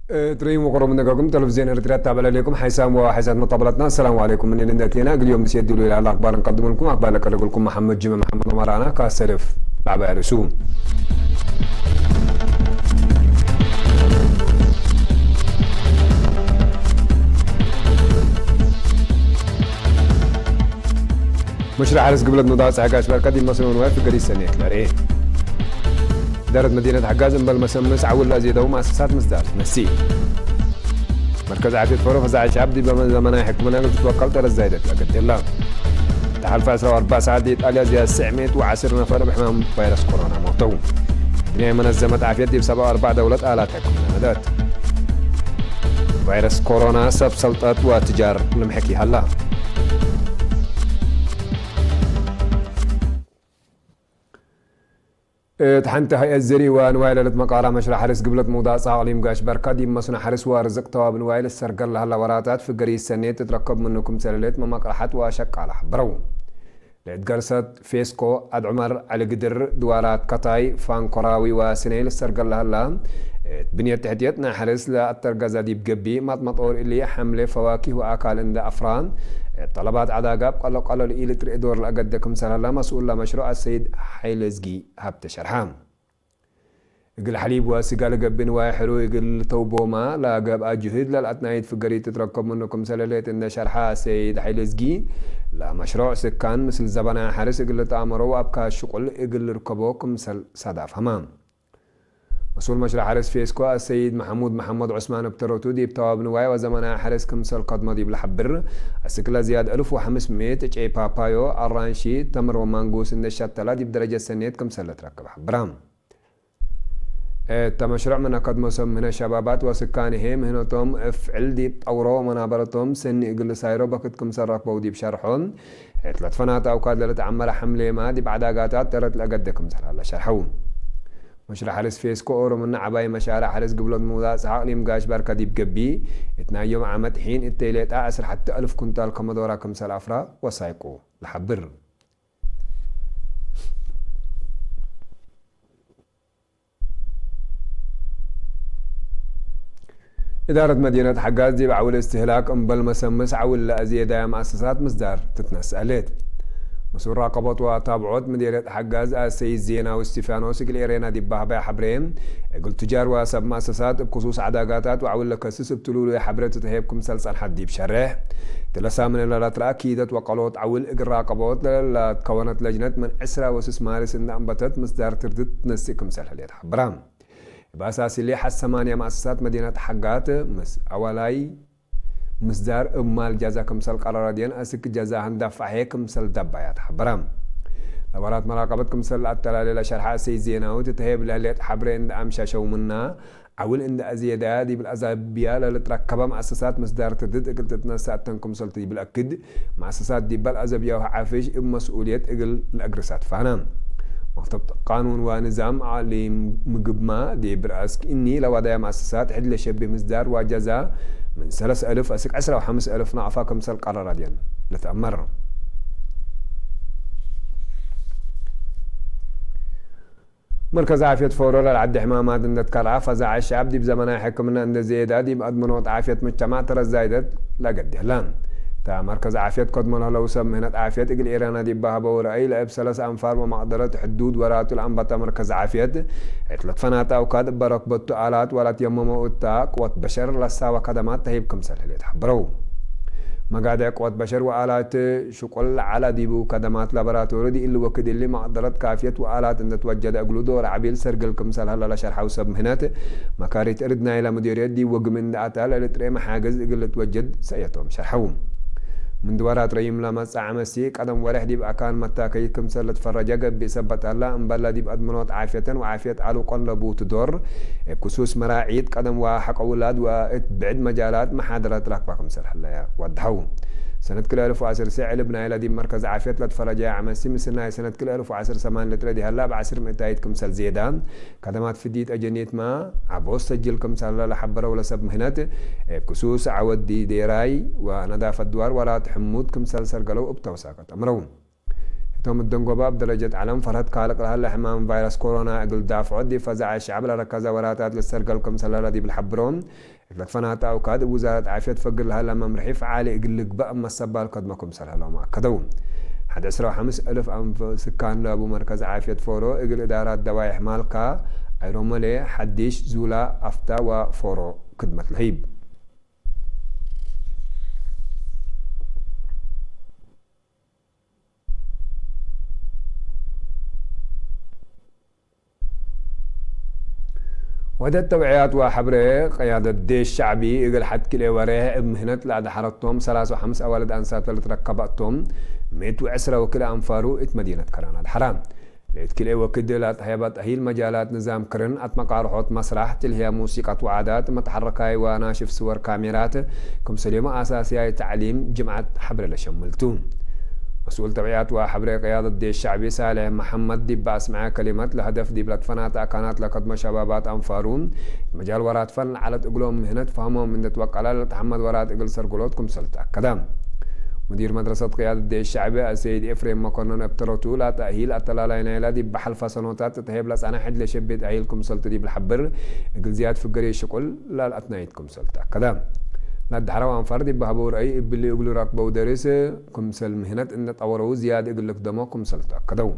ትርእይዎ ቅሩብ ንገኩም ቴሌቪዝን ኤርትራ ተባላልየኩም ሓይሳም ወሓይሳት መጣበላትና። ሰላም ዓለይኩም፣ እኔ ልንደት ዜና እግልዮም ብሴት ድሉ ይላል ኣኽባር እንቀድምልኩም። ኣኽባር ለቀረግልኩም መሓመድ ጅመ መሓመድ ኦማራና ካሰልፍ ላዕባይ ርእሱ። مشروع حرس قبلت مضاعف سحقاش بركة دي مصر ونواف قريس سنة لاري. إدارة مدينة حجاز أنبل مسمس عول أزيد أو مؤسسات مصدر نسي. مركز عافية فورو فزع شعب دي بمن زمنها حكمنا قلت توكلت على الزايدة لقد الله. تحالف عشرة وأربع ساعات دي إيطاليا زي السعميت وعسر نفر بحمام فيروس كورونا موتو. دنيا منظمة عافية دي بسبعة وأربع دولات آلات حكمنا مدات. ቫይረስ ኮሮና ሰብ ሰልጠት ወትጃር ልምሕኪ ሃላ። እት ሓንቲ ሃይአት ዘሪዋ ንዋይ ለለት መቃራ መሽራ ሓርስ ግብለት ምውዳእ ጻ ኣቕሊም ጋሽ በርካ ዲብ መስኖ ሓርስ ወርዝቅ ተዋብ ንዋይ ልሰርገል ለሃላ ወራታት ፍገሪ ሰኔት ትትረከብ ምንኩም ሰለሌት መማቅርሓት ወሸቃላ ሓበረው። ለእትገርሰት ፌስኮ ኣድ ዑመር ዕልግድር ድዋራት ከታይ ፋንኮራዊ ዋስነይ ልሰርገላ ህላ። እት ብንየት ትሕትየት ናይ ሓርስ ለኣተርገዛ ዲብ ገቢ ማጥመጦር እሊ ሓምለ ፈዋኪህ ወኣካል እንደ ኣፍራ። እት ጠለባት ዓዳጋ ብቀሎ ቀሎ ልኢል ትርኢ ዶር ለኣገደ ክምሰል ህላ መስኡል ለመሽሮ ኣሰይድ ሓይለ እዝጊ ሃብተ ሸርሓ። እግል ሐሊብ ወስጋ ለገብእ ንዋይ ሕሩይ እግል ተውቦማ ለገብአ ጅህድ ለልአትናይት ፍገሪት ትትረከብ ምኑ ክምሰለ ሌት እንደ ሸርሐ ሰይድ ሐይለ እዝጊ፣ ለመሽሮዕ ስካን ምስል ዘበናይ ሐርስ እግል ልተአመሮ ወአብካ ሽቁል እግል ልርከቦ ክምሰል ሳዳፍ ሀማ። መስኡል መሽሮዕ ሐርስ ፌስኮ አሰይድ መሐሙድ መሐመድ ዑስማን እብ ተረቱ ዲብ ተዋብ ንዋይ ወዘመናይ ሐርስ ክምሰል ከድሞ ዲብ ለሐብር፣ አስክለ ዝያድ እልፍ ወሐምስ ምእት ጨይ ፓፓዮ፣ አራንሺ፣ ተምር ወማንጉስ እንደ ሸተላ ዲብ ደረጀት ሰኔት ክምሰል ለትረክብ ሐብራ። እተ መሽሩዕ ምን ኣከድሞ ሰብ ምህነ ሸባባት ወስካንሄ ምህነቶም እፍዕል ዲብ ጠውሮ ወመናበረቶም ሰኒ እግል ሳይሮ በክት ክምሰል ረክበው ዲብ ሸርሖ፣ እት ለትፈናተ አውካድ ለልትዓመረ ሐምሌማ ዲብ ዓዳጋታት ተረት ለገደ ክምሰል ሀላ ሸርሐው። መሽሩዕ ሐርስ ፌስኮ ኦሮምና ዓባይ መሻርዕ ሐርስ ግብሎት ምውዳእ ሰሓቅ ሊም ጋሽ ባርከ ዲብ ገቢ፣ እት ናይ ዮም ዓመት ሒን እተይ ሌጣ ዕስራ ሐተ አልፍ ኩንታል ከመዶራ ክምሰል አፍራ ወሳይቁ ለሐብር። إدارة مدينة حجاز دي بعول استهلاك أمبل مسمس عول لأزيدايا مؤسسات مصدر تتنسألت. مسؤول راقبة وتابعوت مديرية حجاز السيد زيناو استيفانوس قل إيرينا دي بهبا حبرين. قل تجار وسب مؤسسات بخصوص عداقاتات وعول لكسس بتلولو حبرة تتهيب كمسل صنحة دي بشرح. تلسا من اللالات رأكيدت وقالوت عول إقل راقبوت للا تكونت لجنة من عسرة وسس مارس إن أنبتت مصدر تردت تنسي كمسل حليت حبران. بأساس اللي حس ثمانية مؤسسات مدينة حقات مس أولاي مصدر أمال جزا كمسل قرار ديان أسك جزا هندفع هي كمسل دبايات حبرام. لبرات مراقبة كمسل التلالي لشرح سي زينة وتتهيب لهليت حبرين أمشا شو منا. عول إن أزيدا دي بالأزابيا للتركبة مؤسسات مصدر تدد أكل تتنسى أتنكم سلطي بالأكد. مؤسسات دي بل أزابيا وحافش إب مسؤولية إقل الأقرسات فانا. مكتب قانون ونظام عالي مقبما دي برأسك إني لو دايا مؤسسات حد لشبه مصدر وجزا من ثلاث ألف أسك عشرة وخمس ألف نعفا كمسل قرار ديان لتأمر. مركز عافية فورو للعد حمامات اندت كرعا فزع الشعب دي بزمنها حكمنا اند زيادة دي بأضمنوت عافية مجتمع ترى زايدت لا قد يهلان. تا مركز عافية قد ملها لو سم هنا عافية تقل إيرانا دي بها بورا أي لأب سلس أنفار ومقدرة حدود وراتو الأنبطة مركز عافية. عطلت فناتا وكاد برك بطو آلات ولا تيممو التاق وات بشر لسا وكدمات تهيب كمسل هليت حبرو. مقادة قوات بشر وآلات شقل على ديبو كدمات لابراتوري دي اللي وكد اللي مقدرة كافية وآلات اندت وجد أقلو دور عبيل سرقل كمسل هلا لشرحو سب مهنات. መካሪት እርድ ናይላ ሙዲርየት ዲ ወግም እንደ ኣታል ለጥሬ መሓገዝ እግል ልትወጀድ ሰእየቶም ሸርሐው። ምን ድዋራት ረይም ለመጻ ዓመሲ ቀደም ወርሕ ዲብ ኣካን መታከይ ክምሰል ልትፈረጀ ገብእ ሰበት ኣላ እምበላ ዲብ ኣድምኖት ዓፍየተን ወዓፍየት ኣሉ ቆን ለቡ ትዶር። እብ ክሱስ መራዒት ቀደም ወሐቀ ውላድ ወእት ብዕድ መጃላት መሓደረት ራክባ ክምሰል ሀለያ ወድሐው። ሰነት ክልኤ እልፍ ወዐስር ሰዕ ዕልብ ናይላ ዲብ መርከዝ ዓፍየት ለትፈረጀያ ዓመሲ ምስናይ ሰነት ክልኤ እልፍ ወዐስር ሰማን ልጥረ ዲሃላ ብዓስር ምእታይት ክምሰል ዜዳ ከደማት ፍዲት አጀኒትማ ዓቦስ ሰጅል ክምሰል ለሐበረው ለሰብ ምህነት፣ እብ ክሱስ ዓወዲ ዴራይ ወነዳፈት ድዋር ወራት ሕሙድ ክምሰል ሰርገለው እብ ተውሳከት አምረው። እቶም እደንጎባ ኣብ ደረጀት ዓለም ፈርሀት ካልቅ ለሃለ ሕማም ቫይረስ ኮሮና እግል ዳፍዖ ዲብ ፈዛዐ ሸዕብ ለረከዘ ወራታት ልሰርገል ክምሰለ ለዲብ ልሓብሮ እግለ ትፈናተ ኣውካድ እብ ውዛረት ዓፍየት ፈግር ለሃለ መምርሒ ፍዓሊ እግል ልግበእ መሰባል ከድመ ክምሰል ህሎም ኣከደው። ሓደ ዕስራ ወሓምስ እልፍ ኣንፍ ስካን ለቡ መርከዝ ዓፍየት ፎሮ እግል እዳራት ደዋይሕ ማልካ ኣይሮመሌ ሓዲሽ ዙላ ኣፍታ ወፎሮ ክድመት ለህይብ። ወደት ተውዕያት ወሐብረ ቅያደት ዴሽ ሸዕቢ እግል ሐድ ክልኤ ወሬሕ እብ ምህነት ለአድሐረቶም ሰላሳ ወሐምስ አዋልድ አንሳት ለልትረከበ እቶም ምእት ወዕስረ ወክልኤ አንፋሩ እት መዲነት ከረን አድሐራ። ለእት ክልኤ ወክድ ለአትሐየበ ተእሂል መጃላት ንዛም ክርን አትመቃርሖት መስራሕ ትልህያ ሙሲቀት ወዓዳት መተሐረካይ ወናሽፍ ስወር ካሜራት ክምሰል ዮም አሳስያይ ተዕሊም ጅምዓት ሐብረ ለሸምልቱ። መስኡል ተብዕያት ወሐብረ ቅያደት ዴሽ ሸዕቢ ሳልሕ መሐመድ ዲብ አስምዐ ከሊመት ለሀደፍ ዲብ ለትፈናተ አካናት ለከድመ ሸባባት አንፋሩ መጃል ወራት ፈን ለዐለት እግሎም ምህነት ፈህሞም እንደ ትወቀላ ለተሐመድ ወራት እግል ሰርጉሎት ክምሰል ተአከደ። ሙዲር መድረሰት ቅያደት ዴሽ ሸዕቢ አሰይድ ኤፍሬም መኮንን እብ ተረቱ ለተእሂል አተላላይ ናይላ ዲብ በሐልፋ ሰኖታት ተተሄብ ለጸንሐ ሕድ ለሸቤ ተእሂል ክምሰልቱ ዲብ ለሐብር እግል ዝያድ ፍገሬ ሽቁል ላልአትናይት ክምሰል ተአከደ። ለአድሐረው አንፋር ዲብ በሀበው ረአይ እብሊ እግሉ ረክበው ደርስ ክምሰል ምህነት እንደ ጠወረው ዝያድ እግል ልክደሞ ክምሰል ተአከደው።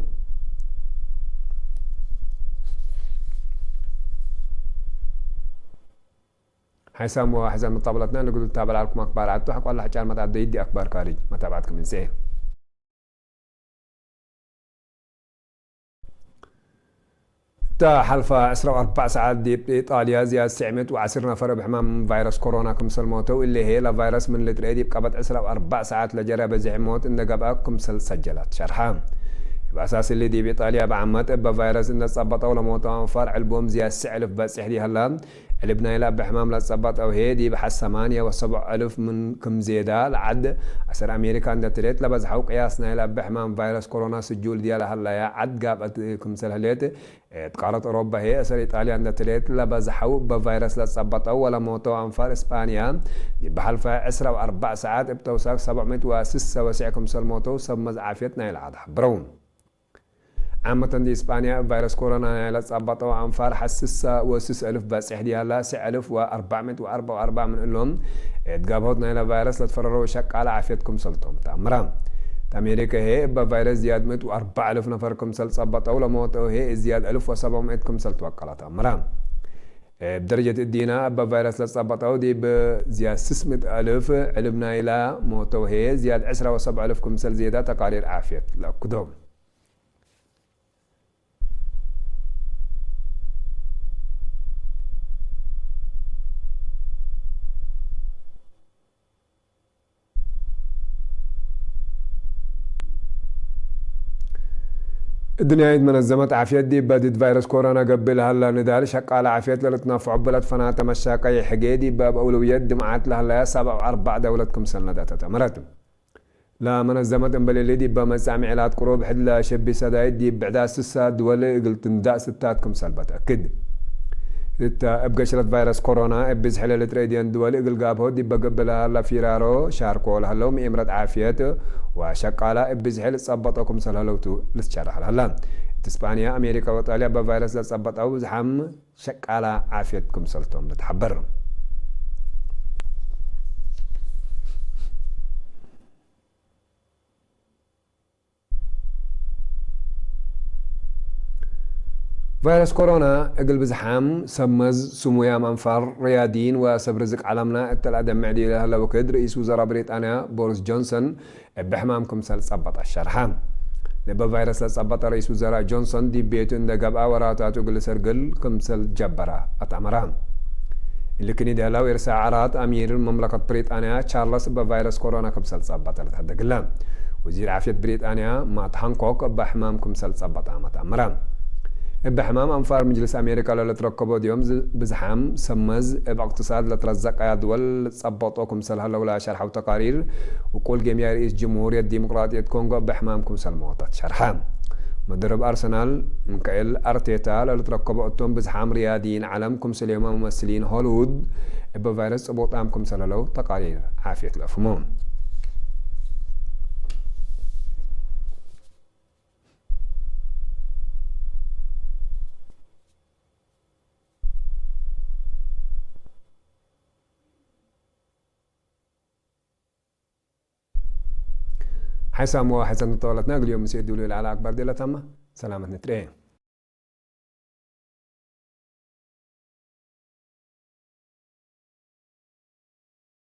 ሓይሳም ወሕዛን መጣበላትና ንግዱ ታበል አልኩም አክባር አቶ ሐቋላ ሕጫን መጣት ደይዲ አክባር ካሪጅ መታብዓት ክምንሴ። እታ ሓልፋ ዕስራ ወአርባዕ ሰዓት ዲብ ኢጣልያ ዝያድ ስዕመት ወዓስር ነፈር እብ ሕማም ቫይረስ ኮሮና ክምሰል ሞተው፣ እሊ ሄ ለቫይረስ ምን ልትርኤ ዲብ ቀበድ ዕስራ ወአርባዕ ሰዓት ለጀረ በዚሕ ሞት እንደ ገብአ ክምሰል ሰጀላት ሸርሓ። እብ አሳስ እሊ ዲብ ኢጣልያ ብዓመት እበ ቫይረስ እንደ ጸበጠው ለሞተው አንፋር ዕልቦም ዝያድ ስዕ እልፍ በጽሕ ዲሀላ፣ ዕልብ ናይላ እበ ሕማም ለጸበጠው ሄ ዲብ ሐ ሰማንያ ወሰብዑ እልፍ ምን ክም ዜዳ ለዓድ አሰር አሜሪካ እንደ ትሌት ለበዝሐው ቅያስ ናይላ እበ ሕማም ቫይረስ ኮሮና ስጁል ዲያ ለሀላያ ዓድ ጋብአት ክምሰል ህሌት እት ቃረት ኦሮባ ሄ አሰር ኢጣልያ እንደ ትሌት ለበዝሐው በቫይረስ ለጸበጠው ወለሞተው አንፋር እስጳንያ ዲብ በሐልፈ ዕስራ ወአርባዕ ሰዓት እብ ተውሳክ ሰብዕ ምእት ወስሳ ወስዕ ክምሰል ሞተው ሰብ መዝ ዓፍየት ናይለ ዓድ ሐብረው። ዓመተን ዲ እስጳንያ እብ ቫይረስ ኮሮና ናይለ ጸበጠው አንፋር ሐ ስሳ ወስስ እልፍ በጽሕ ዲያላ ስዕ እልፍ ወአርባዕ ምእት ወአርባዕ ወአርባዕ ምን እሎም እት ጋብሆት ናይለ ቫይረስ ለትፈረረው ሸቃለ ዓፍየት ክምሰልቶም ተአምራ። እት አሜሪካ ሄ እበ ቫይረስ ዝያድ ምእት ወአርባዕ እልፍ ነፈር ክምሰል ጸበጠው ለሞተው ሄ እዝያድ እልፍ ወሰብዓ ምእት ክምሰል ትወቀላ ተአምራ። እብ ደረጀት እዲና እበ ቫይረስ ለጸበጠው ዲብ ዝያድ ስስ ምእት እልፍ ዕልብ ናይላ ሞተው ሄ ዝያድ ዕስራ ወሰብዓ እልፍ ክምሰል ዜዳ ተቃሪር ዓፍየት ለአኩዶ። እድንያይት መነዘመት ዓፍየት ዲብ በዲድ ቫይረስ ኮሮና ገብእ ለሀላ ንዳል ሸቃለ ዓፍየት ለልትነፍዖ ብለት ፈናተ መሻቀይ ሕጌ ዲብ እብ አውለውየት ድምዓት ለሀላያ ሰብዓ ወአርባዕ ደውለት ክምሰል ነዳተት አመረት። ለመነዘመት እምበል እሊ ዲብ መጻምዕ ዕላት ቁሩብ ሕድ ለሸቢ ሰዳይት ዲብ ብዕዳ ስሳ ድወል እግል ትንዳእ ስታት ክምሰል በተአክድ። እተ እብ ገሽለት ቫይረስ ኮሮና እብ ብዝሒ ለልትረኤ ድየን ድወል እግል ጋብሆ ዲብ በገብእ ለሀላ ፊራሮ ሻርኮ ለሀለው ምኤምረት ዓፍየት ወሸቃላ እብ ብዝሒ ልጸበጦ ክምሰል ሀለውቱ ልትሸራሕ ለሀላ። እት እስጳንያ፣ አሜሪካ ወጣልያ በቫይረስ ለጸበጠው ብዝሓም ሸቃላ ዓፍየት ክምሰልቶም ልትሓበር። ቫይረስ ኮሮና እግል ብዝሓም ሰብ መዝ ስሙያም አንፋር ርያዲን ወሰብ ርዝቅ ዓለምና እተል አደምዕ ዲለ ህለውክድ ርኢስ ውዘራ ብሪጣንያ ቦሪስ ጆንሰን እብ ሕማም ክምሰል ጸበጠ ሸርሓ። ለበ ቫይረስ ለጸበጠ ርኢስ ውዘራ ጆንሰን ዲብ ቤቱ እንደ ገብአ ወራታቱ እግል ሰርግል ክምሰል ጀበረ አትአመራ። እሊ ክኒ ደህላው ኤርሳ ዓራት አሚር መምለከት ብሪጣንያ ቻርለስ እበ ቫይረስ ኮሮና ክምሰል ጸበጠ ለተሐደግለ። ወዚር ዓፍየት ብሪጣንያ ማት ሃንኮክ እበ ሕማም ክምሰል ጸበጠ አመት አመረ። እበ ሕማም አንፋር ምጅልስ አሜሪካ ለለትረከቦ ዲዮም ዝ-፣ ብዝሓም ሰመዝ እብ እቅትሳድ ለትረዘቀያ ድወል ጸበጦ ክምሰል ሀለው ለሸርሐው ተቃሪር ውቁል ጌምያ ርኢስ ጅምሁርየት ዲሞቅራጥየት ኮንጎ እበ ሕማም ክምሰል መወታት ሸርሐ። መደረብ አርሰናል ሚካኤል አርቴታ ለልትረከቦ እቶም ብዝሓም ርያድይን ዓለም ክምሰል ዮማ ሙመስሊን ሆሊውድ እበ ቫይረስ ጽቡቅ ጣዕም ክምሰል ሀለው ተቃሪር ዓፍየት ለአፍሞ። ሓይሳም ወሓይሳም ተጠዋላትና ግልዮም ምስ የድሉ ኢላ ዓላ ኣክባር ዴላ ታማ ሰላመት ንትርኤ።